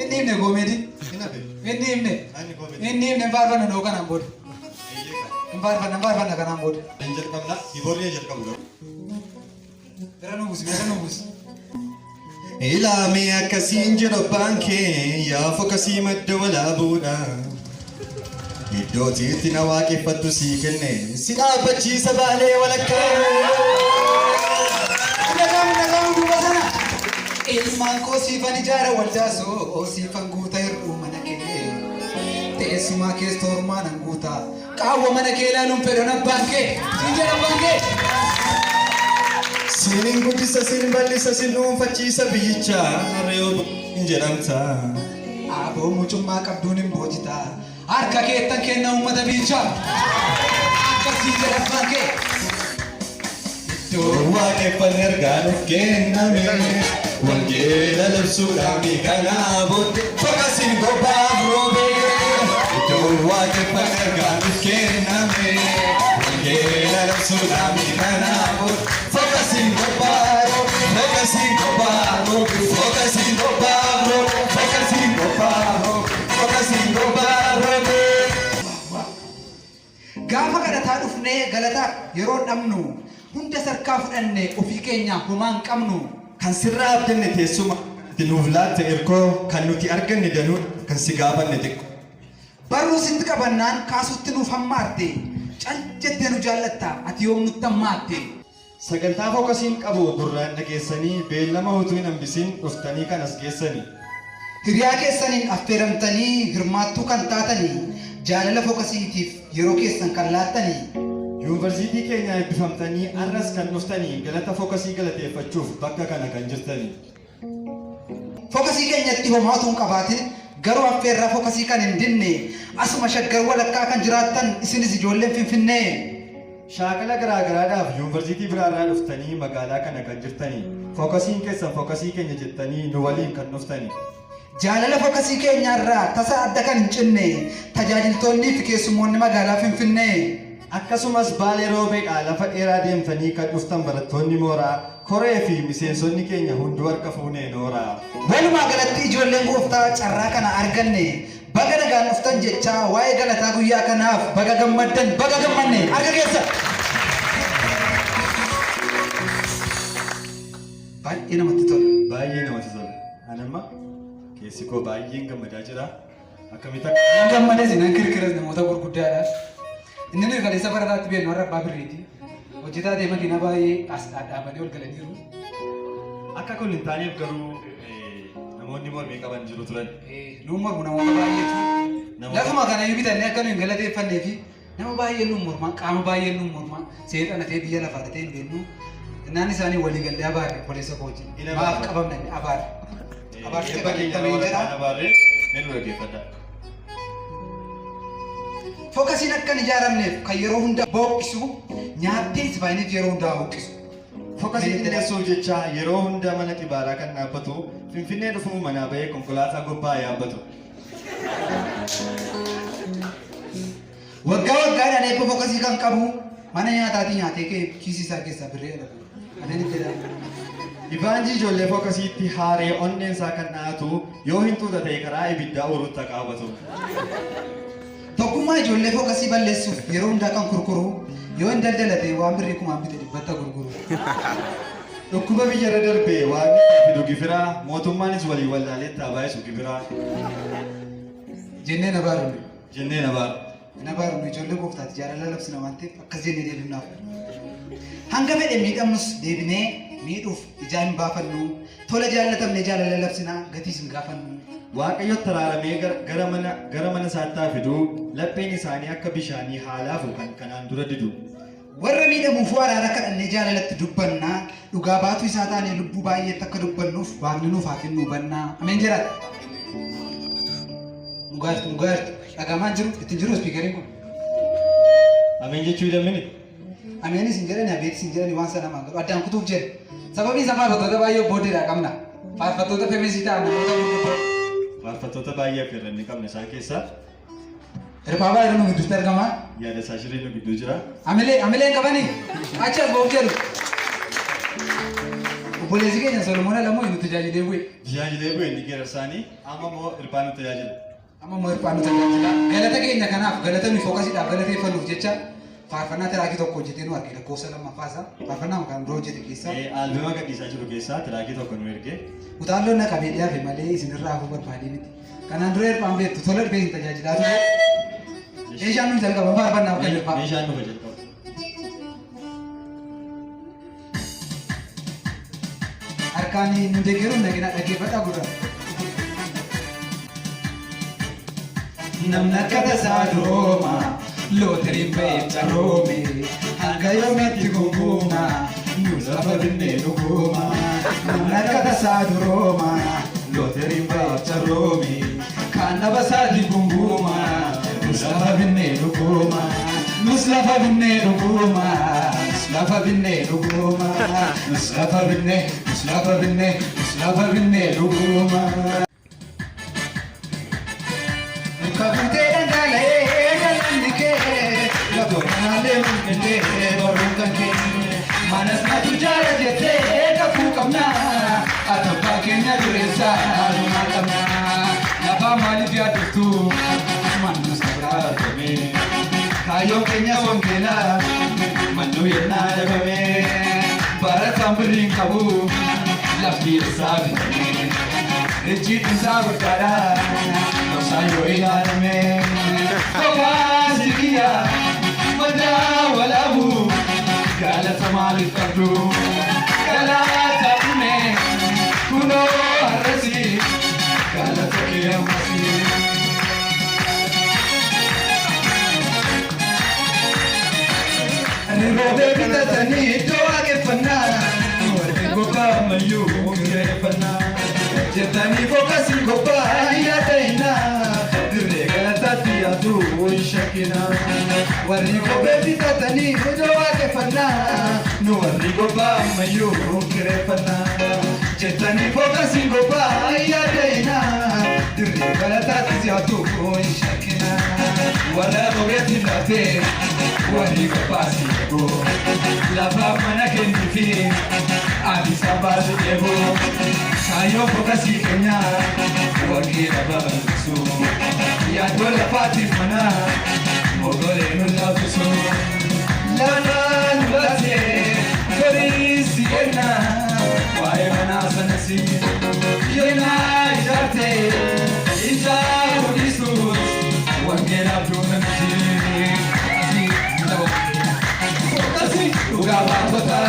Hin dhiifne koomeedii. Hin hafe. Hin dhiifne. Ani koomeedii. Hin dhiifne hin faarfanna noo kanaan booda. Eeyyee kan. Hin faarfanna hin faarfanna kanaan booda. Hin jalqabna. Kiiboordii jalqabu garuu. Bira nu buusi bira nu buusi. Ilaamee akkasiin jedhu abbaan kee yaa fokasii madda walaabuudha. Iddootiitti na waaqeffattu sii kenne si dhaabbachiisa baalee walakkaa. Dhagamu dhagamu duuba sana. Ilmaan koo siifan ijaara waldaa soo siifan guuta hir'uu mana kee. Teessumaa kees toormaa nan guuta. Qaawwa mana kee ilaaluun fedhan abbaan kee. Siin jedha abbaan kee. Siin guddisa siin bal'isa siin dhuunfachiisa biyyicha harree hin jedhamta. Aboo mucummaa qabduun hin boojita. Harka keettan kenna uummata biichaa. Akkasiin jedha abbaan kee. Iddoo waaqeffanne ergaa nuuf kenname wangeela labsuudhaan kanaa booddee fokasiin gobbaaf roobee. Iddoo waaqeffanne ergaa nuuf kenname wangeela labsuudhaan kanaa booddee fokasiin gobbaaf roobee. Fokasiin gobbaaf roobee. Fokasiin gobbaaf roobee. Fokasiin gobbaaf roobee. Fokasiin gobbaaf roobee. Gaafa kadhataa dhufnee galataaf yeroo dhabnu hunda sarkaa fudhanne ofii keenya homaa hin qabnu. Kan sirraa abdanne teessuma itti nuuf laatte irkoo kan nuti arganne danuu kan si gaafanne xiqqoo. Barruu sitti qabannaan kaasutti nuuf hammaarte cal jettee nu jaallatta ati yoom nutti hammaatte. Sagantaa fokasiin qabu gurraan dhageessanii beellama utuu hin hambisiin dhuftanii kan as geessanii. Hiriyaa keessaniin affeeramtanii hirmaattuu kan taatanii jaalala fokasiitiif yeroo keessan kan laattanii. Yuunivarsiitii keenyaa eebbifamtanii arras kan dhuftanii galata fokasii galateeffachuuf bakka kana kan jirtanii. Fokasii keenyatti homaa utuu hin qabaatin garuu affeerraa fokasii kan hin dinne asuma shaggar walakkaa kan jiraattan isinis ijoolleen Finfinnee. Shaakala garaa garaadhaaf yuunivarsiitii biraarraa dhuftanii magaalaa kana kan jirtanii fokasiin keessan fokasii keenya jettanii nu waliin kan dhuftanii. Jaalala fokasii keenyaarraa tasa adda kan hin cinne tajaajiltoonnii fi keessummoonni magaalaa Finfinnee. Akkasumas Baalee Roobeedhaa lafa dheeraa deemtanii kan dhuftan barattoonni mooraa koree fi miseensonni keenya hunduu harka fuunee nooraa. Walumaa galatti ijoolleen gooftaa carraa kana arganne baga nagaan dhuftan jechaa waa'ee galataa guyyaa kanaaf baga gammaddan baga gammanne harka keessa. Baay'ee namatti tola. Baay'ee namatti tola. Ani amma keessi koo baay'een gammadaa jira. Akkamitti akka Nan gammades nan kirkiras namoota gurguddaadha. Inni nuyi kaleessa barataatti beeknu har'a abbaa birriiti. Hojjetaa ta'e makiinaa baay'ee as dhadhaabanii ol galaniiru. Akka kun hin taaneef garuu namoonni mormii qaban jiru turan. Nuun mormu namoota baay'eetu. Lafuma kana iyyuu bitannee akka nuyi hin galateeffannee fi nama baay'een nuun mormaa qaama baay'een nuun mormaa seexana ta'ee biyya lafaa ta'ee hin beeknu. Innaan isaanii walii gallee abaarre obboleessa koo wajjin. Hin Maaf abaarre. qabamna inni abaarre. Abaarsicha Eebba kan keenya ittamee nama jedha. kaan abaarree mee nu dhaggeeffadhaa. Fokasiin akka hin ijaaramneef kan yeroo hunda booqqisu nyaattee isbaayiniif yeroo hundaa hooqqisu. Fokasii xinneessuuf jecha yeroo hunda mana xibaaraa kan dhaabbatu Finfinnee dhufuu manaa bahee konkolaataa gubbaa yaabbatu. Waggaa waggaadhaan eebba fokasii kan qabu mana nyaataatii nyaatee ka'ee kiisii isaa keessaa birree dhala. Anan itti jedhama. Ifaanjii ijoollee fokasiitti haaree onneen isaa kan dhahatu yoo hin tuuta ta'e karaa ibiddaa urutti haqaawwatu. Tokkummaa ijoollee fokasii balleessuuf yeroo hundaa kan kurkuru yoo hin daldalate waan birrii kumaan bite dhibbatti gurguru. Dhukkuba biyyarra darbee waaqni itti fidu gibira mootummaanis walii wallaalee itti haa baay'isu gibira Jennee na baarru. Jennee na baara. Na baarru ijoollee gooftaati jaalala labsina waan ta'eef akkas jennee deebifnaaf. Hanga fedhe miidhamnus deebinee miidhuuf ijaa hin baafannu. Tola jaallatamne jaalala labsinaa gatiis hin gaafannu. Waaqayyo taraaramee gara mana gara mana isaatti haa fidu lapheen isaanii akka bishaanii haa laafu kan kanaan dura didu. Warra miidhamuufuu araara kadhannee jaalalatti dubbanna. Dhugaa baatuu isaa taanee lubbuu baay'eetti akka dubbannuuf waaqni nuuf haa kennu hubannaa. Ameen jedhaa. Mugaarti mugaarti dhagamaan jiru ittiin jiru spiikeriin kun. Ameen jechuu hidhamini. Ameenis hin jedhani abeetis hin jedhani waan sana namaan godhu addaan kutuuf jedhe. Sababiin isaa faarfattoota baay'ee booddeedhaa qabna. Faarfattoota femeesii ta'an namoota gurguddoo. Faarfattoota baay'ee affeerranni qabna isaan keessaa Hirphaa baay'ee nu gidduutti argama. Yaada isaa shiree nu gidduu jira. Amilee amilee hin qabanii achi as ba'uuf jedhu. Obboleessi keenya Solomoon Alamuu nu tajaajilee bu'e. Tajaajilee bu'e inni geerarsaanii, amma immoo Hirphaan nu tajaajila. Amma immoo Hirphaan nu tajaajila. Galata keenya kanaaf, galata nuyi Fookasiidhaaf galateeffannuuf jecha, faarfannaa tiraakii tokko hojjetee nu arge, lakkoofsa lammaffaa isaa faarfannaa kan dura hojjete keessaa. Aalbema gadhiisaa jiru keessaa tiraakii tokko nu erge. Utaalloon na qabee dhiyaafe malee isinirraa hafuu barbaadee miti. Kanaan dura Hirphaan beektu, tola dhufee isin tajaajilaa ture. Meeshaan nuyi jalqaba faarfannaaf kan Hirphaa. Meeshaan nufa jalqaba. Harkaan nu deeggaruun nagina dhaggeeffadhaa gurra. Namni akka tasaa durooma, lootiriin ba'eef carroome, hanga yoomitti gunguuma, nu lafa binnee dhuguuma. Namni akka tasaa durooma, lootiriin ba'eef carroome, kaan dhaba isaatii gunguuma, nus lafa binnee dhuguuma. Nus lafa binnee dhuguuma, nus lafa binnee dhuguuma, nus lafa binnee, nus lafa binnee, nus lafa binnee dhuguuma. Kabutee dhangala'ee galanni kee, lafa mul'atee barruun kan kee. Manas natu jaara jettee kakuu qabna, atabbaa keenya dureessaa dhumaa qabna. Lafaa maaliif yaaddoftu, mannus kabraa argame. Kaayyoon keenya wangeelaa, mannuu yennaa dhabame. Barataan birriin qabu, lafti isaa bitame. Ejjiitiin isaa guddaadha, gosa yoo ilaalame. Fokaasi kiyya, madaa walaabu, galata maaliif qabdu? Galata dhume, kunoo har'asi, galata kee ammasii. Roobee bitatanii iddoo waaqeffannaa, warri gobbaa ammayyuu kireeffannaa. Jettanii fookasii gobbaa yaadayinaa, dirree galataatti yaadu hin shakkinaa. Warri kophee bitatanii iddoo waaqeffannaa, nu warri gobbaa ammayyuu kireeffannaa. Jettanii fookasii gobbaa yaadayinaa, dirree galataatti yaadu hin shakkinaa. Warra rogeetti laatee warri gobbaasi eeguu, lafaaf mana kenniifi Addis Ababaasi eeguu. Kaayyoo fookasii keenya wangeela babal'isu, yaaddoo lafaatiif mana mogolee nu laaffisu. Lafa nu laatee feriisi kenna, waa'ee manaa sanasi yennaa ijaarte ijaaruu dhiisus, wangeelaaf duuna miti. Fookasii dhugaa baatota